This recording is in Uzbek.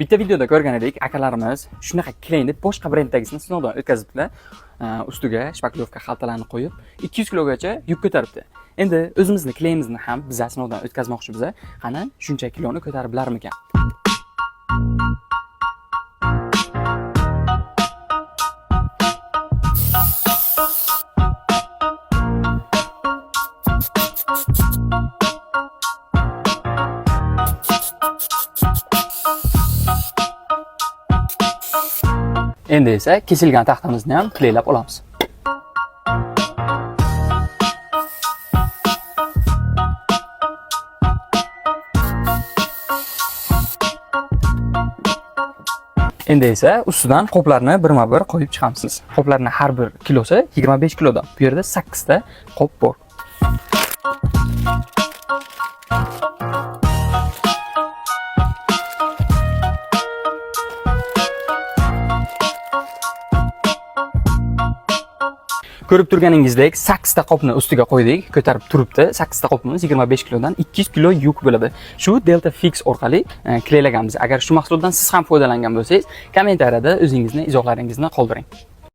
Bitta videoda ko'rgan edik, akalarimiz shunaqa kleyni boshqa brenddagisini sinovdan o'tkazibdilar. Ustiga шпаклёвка xaltalarni qo'yib, 200 kilogacha yuk ko'taribdi. Endi o'zimizni kleyimizni ham biza sinovdan o'tkazmoqchimiz. Qani, shuncha kiloni ko'tarib bilarmikan? Endi esa kesilgan taxtamizni ham kleylab olamiz. Endi esa ustidan qoplarni birma-bir qo'yib chiqamiz. Qoplarning har bir kilosi 25 kilodan. Bu yerda 8 ta qop bor. Ko'rib turganingizdek, 8 ta qopni ustiga qo'ydik, ko'tarib turibdi. 8 ta qopimiz 25 kilodan 200 kilo yuk bo'ladi. Shu Delta Fix orqali kleylaganmiz. Agar shu mahsulotdan siz ham foydalangan bo'lsangiz, kommentariyada o'zingizni izohlaringizni qoldiring.